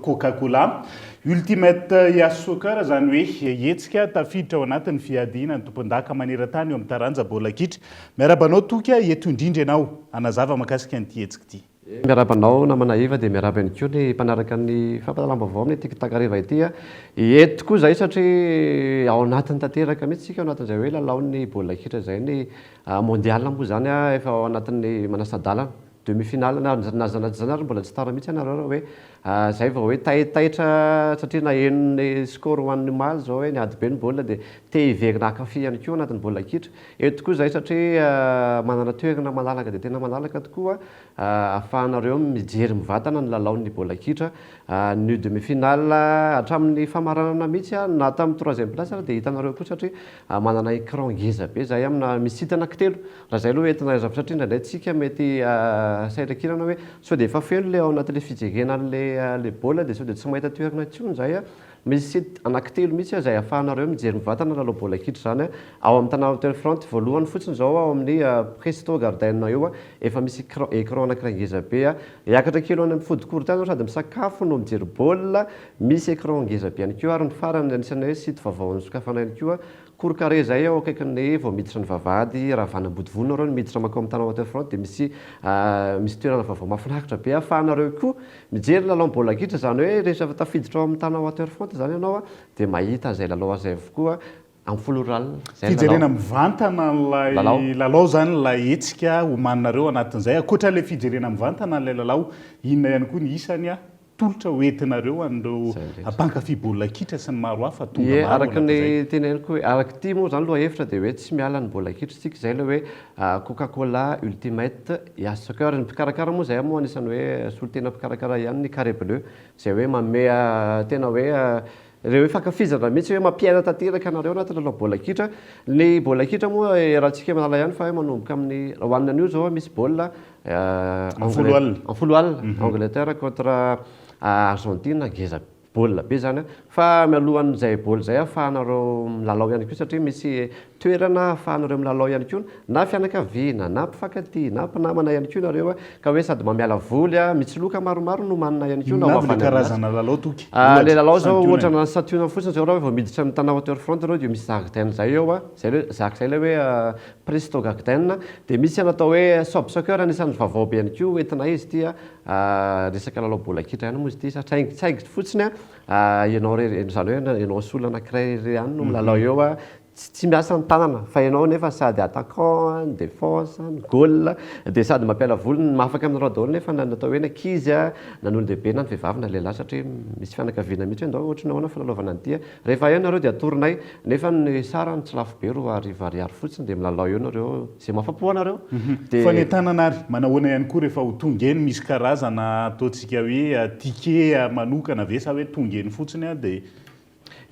Coca Cola Ultimate Yas Soccer, izany hoe hetsika tafiditra ao anatin'ny fiadiana ny tompondaka maneran-tany eo amin'ny taranja baolina kitra. Miarahaba anao Toky a, eto indrindra ianao hanazava mahakasika an'ity hetsika ity. Miarahaba anao namana Eva dia miarahaba ihany koa ny mpanaraka ny fampahalalam-baovao amin'ity takariva ity. Eto tokoa izahay satria ao anatiny tanteraka mihitsy isika ao anatin'izay hoe lalaon'ny baolina kitra izay ny Mondial moa izany efa ao anatin'ny manasa-dalana, demi finale, na na na izany ary mbola tsy tara mihitsy ianareo raha hoe izay vao hoe taitaitra satria naheno ny score ho an'ny omaly izao hoe niady be ny baolina dia te hiverina hankafy ihany koa anatin'ny baolina kitra. Eto tokoa izahay satria manana toerana malalaka dia tena malalaka tokoa ahafahanareo mijery mivantana ny lalaon'ny baolina kitra, ny demi finale hatramin'ny famaranana mihitsy na tamin'ny troisième place ary dia hitanareo koa satria Manana écran ngeza be zahay amina misy site anankitelo, raha zay aloha entina hazava satria indraindray tsika mety sahirankirana hoe sao dia efa feno le ao anatin'le fijerena an'le le baolina dia sao dia tsy mahita toerana intsony zahay a, misy site anankitelo mihitsy izay ahafahanareo mijery mivantana lalao baolina kitra izany ao amin'ny Tana Hotel Front, voalohany fotsiny izao ao amin'ny Presto Garden eo efa misy écran écran anankiray ngeza be a, hiakatra kely any amin'ny food court any nareo sady misakafo no mijery baolina Misy écran ngeza be ihany koa ary ny farany anisan'ny hoe site vaovao nosokafana ihany koa, cour carré izay ao akaikin'ny vao miditra ny vavahady raha avy any Ambodivona nareo no miditra mankao amin'ny Tana Waterfront dia misy misy toerana vaovao mahafinaritra be ahafahanareo koa mijery lalao baolina kitra izany hoe rehefa tafiditra ao amin'ny Tana Waterfront izany ianao dia mahita izay lalao izay avokoa amin'ny folo ora alina izay ny lalao. Fijerena mivantana an'ilay lalao izany ilay hetsika omaninareo anatin'izay. Ankoatra ilay fijerena mivantana an'ilay lalao, inona ihany koa ny isany tolotra ho entinareo an'ireo mpankafy baolina kitra sy ny maro hafa tonga Ie, maro araka ny anatin'izay. teneniko hoe, araka ity moa izany lohahevitra dia hoe tsy miala ny baolina kitra isika, izay ilay hoe Coca Cola Ultimate Yas Soccer. Ny mpikarakara moa izay moa anisan'ny hoe solontena mpikarakara ihany ny Carré Bleu, izay hoe manome tena hoe ireo hoe fankafizana mihitsy hoe mampiaina tanteraka anareo anaty lalao baolina kitra. Ny baolina kitra moa iarahantsika mahalala ihany fa hoe manomboka amin'ny, ho an'ny anio izao misy baolina Amin'ny folo alina. Amin'ny folo alina, Angleterre contre Argentine, ngeza baolina be izany an! Fa mialohan'izay baolina izay ahafahanareo milalao ihany koa satria misy toerana ahafahanareo milalao ihany koa na fianakaviana na mpifankatia na mpinamana ihany koa nareo ka hoe sady mba miala voly an, misy loka maromaro nomanina ihany koa na Inona ho avy ilay avy any aminazy. karazana lalao Toky? Ilay Ohatra, lalao izao santionany. ohatra na santionany fotsiny izao raha hoe vao miditra amin'ny Tana Waterfront nareo dia misy jardin izay eo an, izay ilay hoe izay ilay hoe Presto Garden, dia misy ny atao hoe Sob Soccer anisan'ny vaovao be ihany koa hoentinay izy ity a, resaka lalao baolina kitra ihany moa izy ity sa saingy fotsiny a, ianao irery, izany hoe ianao sy olona anankiray irery ihany no milalao eo a, Tsy miasa ny tanana fa ianao nefa sady attaquant, ny défense, ny goal dia sady mampiala voly ny afaka milalao daholo nefa na ny atao hoe ny ankizy na ny olon-dehibe na ny vehivavy na lehilahy satria misy fianakaviana mihitsy hoe ndao ohatry ny ahoana filalaovana an'ity a! Rehefa eo nareo dia atoronay nefa ny sarany tsy lafo be 2000 ariary fotsiny dia milalao eo nareo izay mahafa-po anareo dia. Fanentanana ary manahoana ihany koa rehefa ho tonga eny misy karazana ataontsika hoe ticket manokana ve sa hoe tonga eny fotsiny dia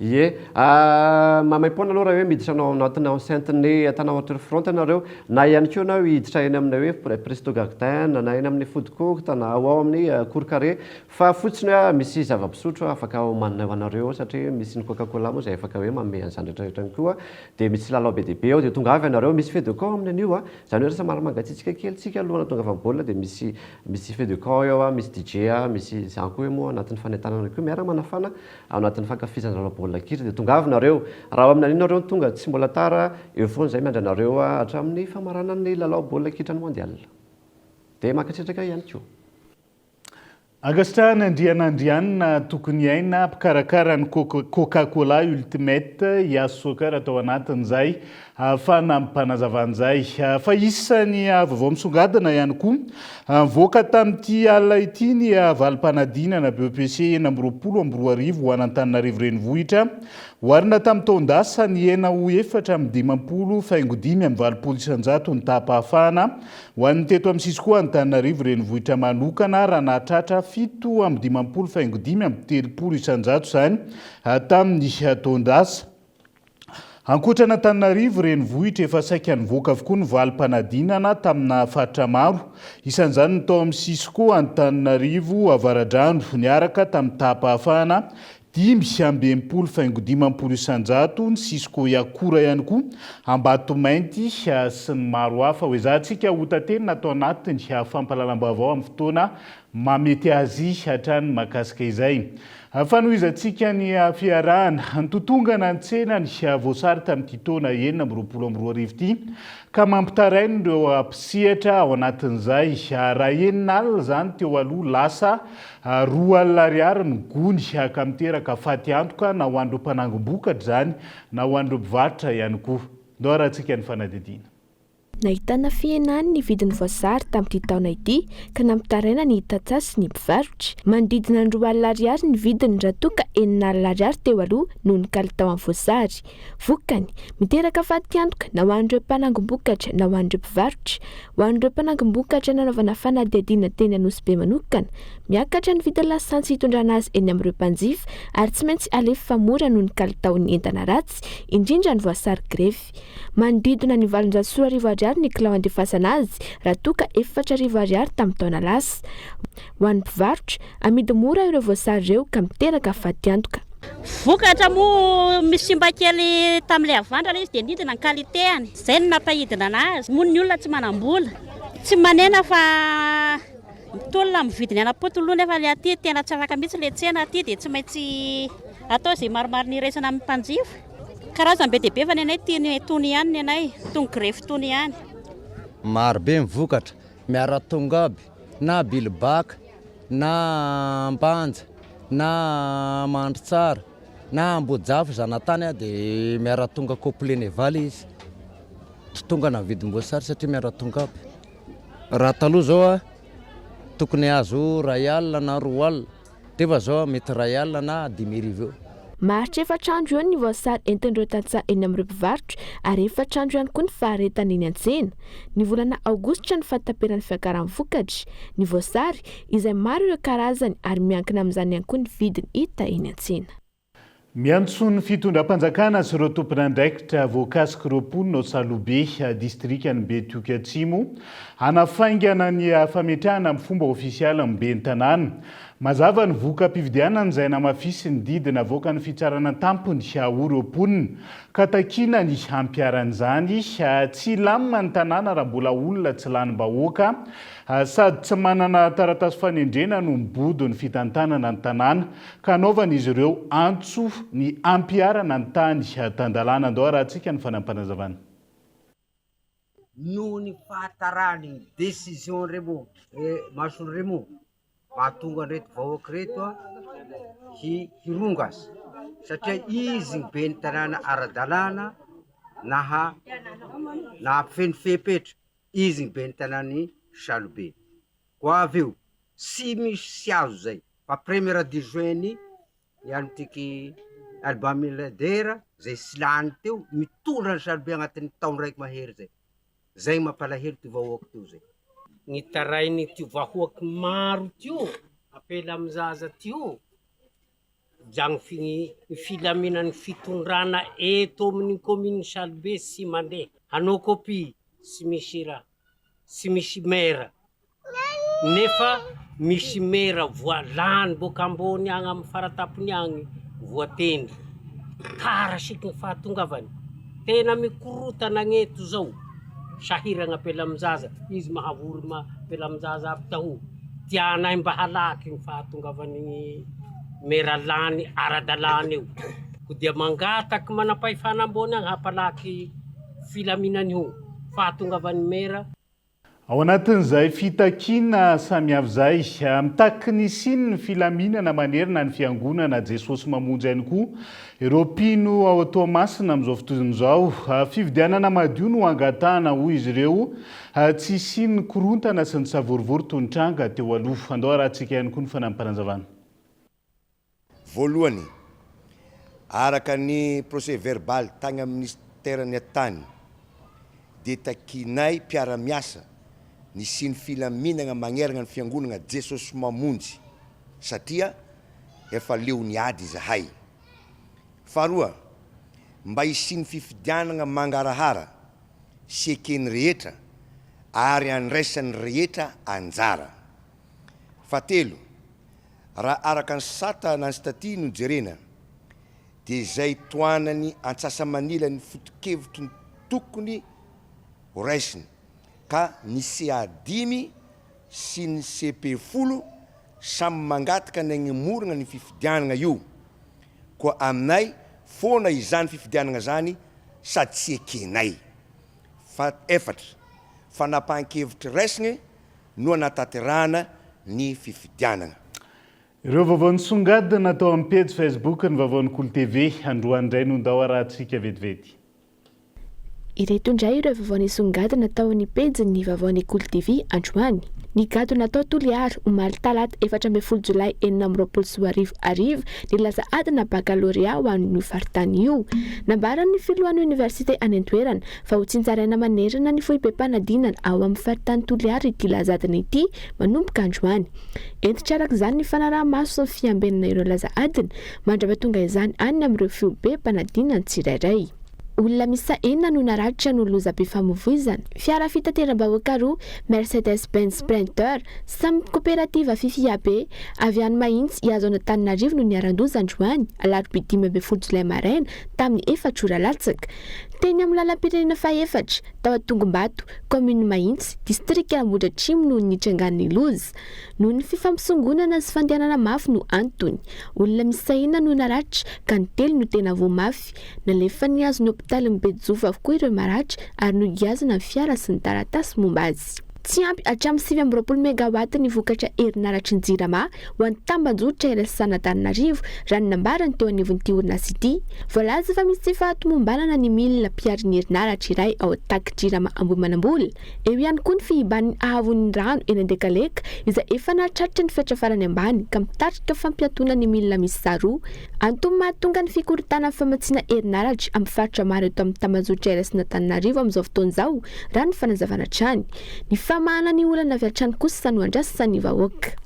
Ie. Maimaimpoana aloha raha hoe miditra anao ao anatin'ny enceinte-n'ny Tana Waterfront ianareo, na ihany koa ianao hiditra eny amin'ny hoe Presto Garden, na eny amin'ny Food Court, na ho ao amin'ny Cour Carré, fa fotsiny hoe misy zava-pisotro afaka omanina ho anareo ao satria misy ny Coca Cola moa izay afaka hoe manome an'izany rehetra rehetra ihany koa, dia misy lalao be dia be ao, dia tongava ianareo, misy feu de camp amin'ny an'io an, izany hoe somary mangatsiatsiaka kely tsika alohan'ny hahatongavan'ny baolina dia misy misy feu de camp eo an, misy DJ an, misy izany koa hoe moa anatin'ny fanentanana koa miara-manafana Ao anatin'ny fankafizana lalao baolina kitra dia tongava nareo. Raha ao amin'ny anio nareo no tonga tsy mbola tara, eo foana izahay miandry anareo hatramin'ny famaranan'ny lalao baolina kitra ny mondial. Dia mankasitraka ihany koa. Ankasitrahana Andrianandrianina Tokoniaina, mpikarakara ny Coca Cola Ultimate Yas Soccer tao anatin'izay fanampanazavan'izay. Fa isan'ny vaovao misongadina ihany koa nivoaka tamin'ity alina ity ny valim-panadinana BEPC 2026 ho an'Antananarivo Renivohitra. Oharina tamin'ny taon-dasa, nihena ho 54.85% ny taham-pahafahana ho an'ny teto amin'ny Cisco Antananarivo Renivohitra manokana raha nahatratra 57.35% izany tamin'ny taon-dasa. Ankoatra an'Antananarivo renivohitra, efa saika nivoaka avokoa ny valim-panadinana tamina faritra maro. Isan'izany ny tao amin'ny Cisco Antananarivo Avaradrano, niaraka tamin'ny taham-pahafahana 65.50%, ny Cisco Iakora ihany koa, Ambatomainty sy ny maro hafa. Hoezahantsika hotaterina ato anatin'ny fampahalalam-baovao amin'ny fotoana mahamety azy hatrany mahakasika izay. Fanohizantsika ny fiarahana. Nitotongana ny tsenany voasary tamin'ity taona 2026 ity ka mampitaraina ireo mpisehatra ao anatin'izay. Raha 60 izany teo aloha lasa 20 ariary ny gony ka miteraka faty antoka na ho an'ireo mpanangom-bokatra izany na ho an'ireo mpivarotra ihany koa. Ndao arahantsika ny fanadihadiana. Nahitana fihenany ny vidin'ny voasary tamin'ity taona ity ka nampitaraina ny tantsaha sy ny mpivarotra. Manodidina ny 20 ariary ny vidiny raha toa ka 60 ariary teo aloha noho ny kalitaon'ny voasary. Vokany, miteraka fatiantoka na ho an'ireo mpanangom-bokatra na ho an'ireo mpivarotra. Ho an'ireo mpanangom-bokatra nanaovana fanadihadiana teny Anosibe manokana, miakatra ny vidin'ny lasantsy hitondrana azy eny amin'ireo mpanjifa ary tsy maintsy alefa mora noho ny kalitaon'ny entana ratsy, indrindra ny voasary grefy. Manodidina ny 2800 ariary ny kilao andefasana azy raha toa ka 4000 ariary tamin'ny taona lasa. Ho an'ny mpivarotra, amidy mora ireo voasary ireo ka miteraka fatiantoka. Vokatra moa misy simba kely tamin'ilay havandra ilay izy dia nidina ny qualité-ny. Izay no nampahidina anazy. Moa ny olona tsy manam-bola. Tsy manena fa mitolona amin'ny vidiny any am-potony aloha nefa ilay aty tena tsy afaka mihitsy ilay tsena aty dia tsy maintsy atao izay marimarina iraisana amin'ny mpanjifa. Karazany be dia be fa ny anay tiany tony ihany ny anay, tony grefy tony ihany. Maro be ny vokatra, miara-tonga aby na Bilbaka na Ampanja na Mandritsara na Ambohijafy zanatany dia miara-tonga complet nevaly izy, tsy tonga na vidim-boasary satria miara-tonga aby. Raha taloha zao tokony hahazo iray alina na roa alina. Teva zao mety iray alina na 5000 eo. Maharitra efatra andro eo ny voasary entin'ireo tantsaha eny amin'ireo mpivarotra ary efatra andro ihany koa ny faharetany eny an-tsena. Ny volana aogositra ny fahataperan'ny fiakaran'ny vokatra, ny voasary, izay maro ireo karazany ary miankina amin'izany ihany koa ny vidiny hita eny an-tsena. Miantso ny fitondram-panjakana sy ireo tompon'andraikitra voakasik'ireo mponina ao Salobe, distrikan'i Betioky Atsimo, hanafaingana ny fametrahana amin'ny fomba ofisialy ny ben'ny tanàna. Mazava ny voka-pifidianana izay namafisin'ny didy navoakan'ny fitsarana an-tampony ho ireo mponina, ka takiana ny hampiharana izany. Tsy hilamina ny tanàna raha mbola olona tsy lanim-bahoaka sady tsy manana taratasy fanendrena no mibodo ny fitantanana ny tanàna. Ka hanaovan'izy ireo antso ny hampiharana ny tany tan-dalàna. Andao harahantsika ny fanampinazavana. Noho ny fahataràn'ny décision remo masony remo mahatonga an'ireto vahoaka ireto hironga azy satria izy ny ben'ny tanàna ara-dalàna. Naha nahafeno fepetra izy ny ben'ny tanàn'i Salobe. Koa avy eo tsy misy tsy azo zay fa premier adjoint ny ny an'tiky Alba Miladera zay tsy lany teo mitondra an'i Salobe agnatin'ny taona raiky mahery zay. Zay mampalahelo ty vahoaky teo zay. Ny tarain'ity vahoaky maro tio, ampela amin-jaza tio, Jang ny filaminan'ny fitondrana eto amin'ny commune Salibe tsy mandeha. Hanao copie tsy misy raha, tsy misy maire. Nefa misy maire voa lany boaka ambony agny amin'ny faratapony agny voatendry. Tara siky ny fahatongavany. Tena mikorotana agneto zao. Sahiragna ampelamin-jaza, izy mahavory ampelamin-jaza aby taho. Tianay mba halaky ny fahatongavan'igny mera lany ara-dalàna io. Ko dia mangataky manampahefana ambony agny hampalaky filaminana io fahatongavan'ny mera. Ao anatin'izay fitakiana samihafa izay, mitaky ny hisian'ny filaminana manerana ny Fiangonana Jesosy Mamonjy ihany koa ireo mpino ao Toamasina amin'izao fotoana izao. Fifidianana madio no angatahana, hoy izy ireo, Tsy hisian'ny korontana sy ny savorovoro toy ny tranga teo aloha. Andao harahantsika ihany koa ny fanampinazavana. Voalohany, araka ny procès verbal tagny amin'ny minisiteran'ny atitany dia takianay mpiara-miasa ny hisian'ny filaminagna magneragna ny fiangonagna Jesosy Mamonjy satria efa leon'ny ady izahay. Faharoa, mba hisian'ny fifidianagna mangarahara sy eken'ny rehetra ary andraisan'ny rehetra anjara. Fahatelo, raha araka ny sata na ny statut no jerena dia izay tohanany antsasa-manila ny foto-kevitry ny tokony ho raisina ka ny CA dimy sy ny CP folo samy mangataka ny hanemorana ny fifidianana io koa aminay foana izany fifidianana zany sady tsy ekenay. Fahefatra, fanapahan-kevitry raisiny no anatanterahana ny fifidianana. Ireo vaovao nisongadina tao amin'ny pejy Facebook ny vaovaon'ny Kolo TV androany indray no ndao arahantsika vetivety. Ireto indray ireo vaovao nisongadina tao amin'ny pejin'ny vaovaon'ny Kolo TV androany. Nigadona tao Toliara, omaly talata 14 jolay 2026 hariva, ny laza adina bakalorea ho an'io faritany io. Nambaran'ny filohan'ny oniversite any an-toerana fa ho tsinjaraina manerana ny foibem-panadinana ao amin'ny faritany Toliara ity laza adina ity manomboka androany. Hentitra araka izany ny fanaraha-maso sy ny fiambenana ireo laza adina mandra-pahatonga izany any amin'ireo foibem-panadinana tsirairay. Olona miisa enina no naratra noho lozam-pifamoivoizana. Fiara fitateram-bahoaka roa, Mercedes Benz Sprinter, samy koperativa Fifiabe, avy any Mahitsy hihazo an'Antananarivo no niharan-doza androany, alarobia 15 jolay maraina, tamin'ny efatra ora latsaka. Teny amin'ny lalam-pirenena fahefatra, tao Antongombato, kaominina Mahitsy, distrikan'Ambohidratrimo no nitrangan'ny loza. Noho ny fifampisongonana sy fandehanana mafy no antony. Olona miisa enina no naratra, ka ny telo no tena voa mafy. Nalefa nihazo ny hopitalin'i Bejofo avokoa ireo maratra ary nogiazana ny fiara sy ny taratasy momba azy. Tsy ampy hatramin'ny 29 megawatt ny vokatra herinaratry ny Jirama ho an'ny tambajotra iraisana-Antananarivo, raha ny nambaran'ny teo anivon'ity orinasa ity. Voalaza fa misy tsy fahatomombanana ny milina mpihary ny herinaratra iray ao Tac Jirama Ambohimanambola. Eo ihany koa ny fihiban'ny haavon'ny rano eny Andekaleka izay efa nahatratra ny fetra farany ambany ka mitarika fampiatoana ny milina miisa roa. Antony mahatonga ny fikorontanan'ny famatsiana herinaratra amin'ny faritra maro eto amin'ny tambajotra iraisan'Antananarivo amin'izao fotoana izao, raha ny fanazavana hatrany. Ny famahana ny olana avy hatrany kosa no andrasan'ny vahoaka.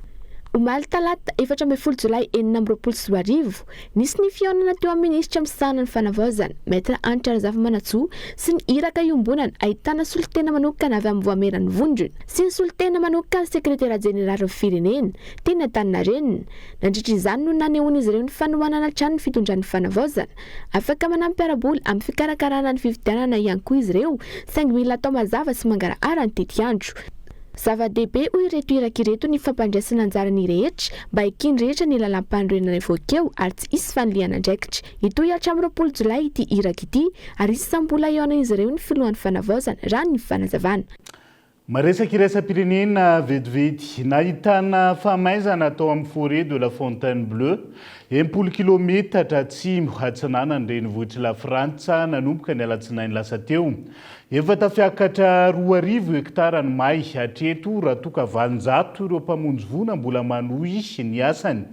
Omaly talata 14 jolay 2026, nisy ny fihaonana teo amin'ny minisitra misahana ny fanavaozana, Maître Hanitra Razafimanantsoa, sy ny iraka iombonana ahitana solontena manokana avy amin'ny Voamieran'ny Vondrona sy ny solontena manokan'ny Sekretera jeneralin'ny Firenena, teny Antaninarenina. Nandritra izany no nanehoan'izy ireo ny fanohanana hatrany ny fitondran'ny fanavaozana. Afaka manampy ara-bola amin'ny fikarakarana ny fifidianana ihany koa izy ireo, saingy mila atao mazava sy mangarahara ny tetiandro. Zava-dehibe hoy ireto iraka ireto ny fampandraisana anjara ny rehetra mba eken'ny rehetra ny lalàmpanorenana hivoaka eo ary tsy hisy fanilihana andraikitra. Hitohy hatramin'ny 20 jolay ity iraka ity ary isan'ny mbola hihaonan'izy ireo ny filohan'ny fanavaozana, raha ny fanazavana. Maresaka iraisam-pirenena vetivety. Nahitana fahamaizana tao amin'ny Forêt de la Fontaine Bleue. 60 kilometatra atsimo atsinanan'ny renivohitr'i Lafrantsa nanomboka ny alatsinainy lasa teo. Efa tafiakatra 2000 hektara ny may hatreto raha toa ka 800 ireo mpamonjy voina mbola manohy ny asany.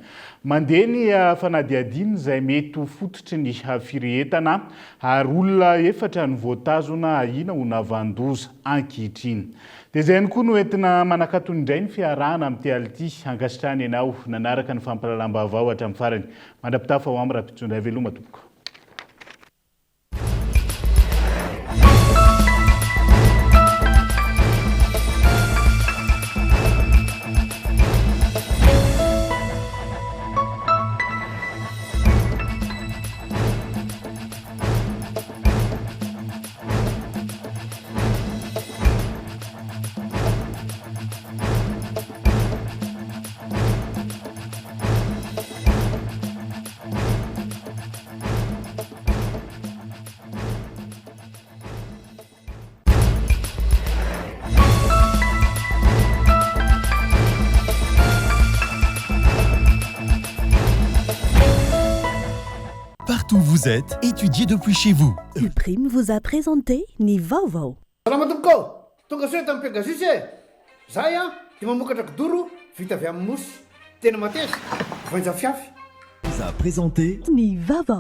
Mandeha ny fanadihadiana izay mety ho fototry ny firehetana ary olona efatra no voatazona ahiana ho navan-doza ankehitriny. Dia izay ihany koa no entina manakatona indray ny fiarahana amin'ity alina ity. Ankasitrahana ianao nanaraka ny fampahalalam-baovao hatramin'ny farany. Mandra-pitafa ho amin'ny rahampitso indray veloma tompoko. Partout où vous êtes, étudiez depuis chez vous. Uprime vous a présenté ny vaovao. Salama tompoko ô! Tonga soa eto amin'ny Pegasus e! Zahay an, dia mamokatra kidoro vita avy amin'ny mousse. Tena mateza, voainja fiafy. Vous a présenté. Ny vaovao.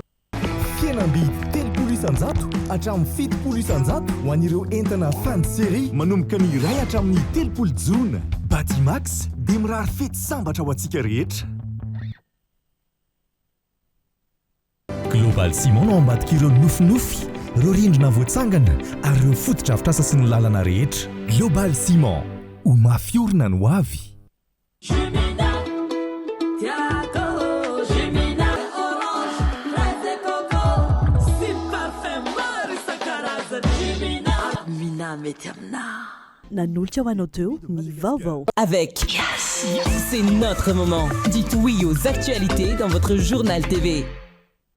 Fihenam-bidy 30% hatramin'ny 70% ho an'ireo entana fin de série manomboka ny iray hatramin'ny 30 jona. Batimax dia mirary fety sambatra ho antsika rehetra. Global Ciment no ao ambadik'ireo nofinofy, ireo rindrina voatsangana ary ireo fotodrafitrasa sy ny lalana rehetra. Global Ciment, ho mafy orina ny ho avy. Nanolotra ho anao teo ny vaovao. Avec Yes, c'est notre moment. Dites oui aux actualités dans votre journal TV.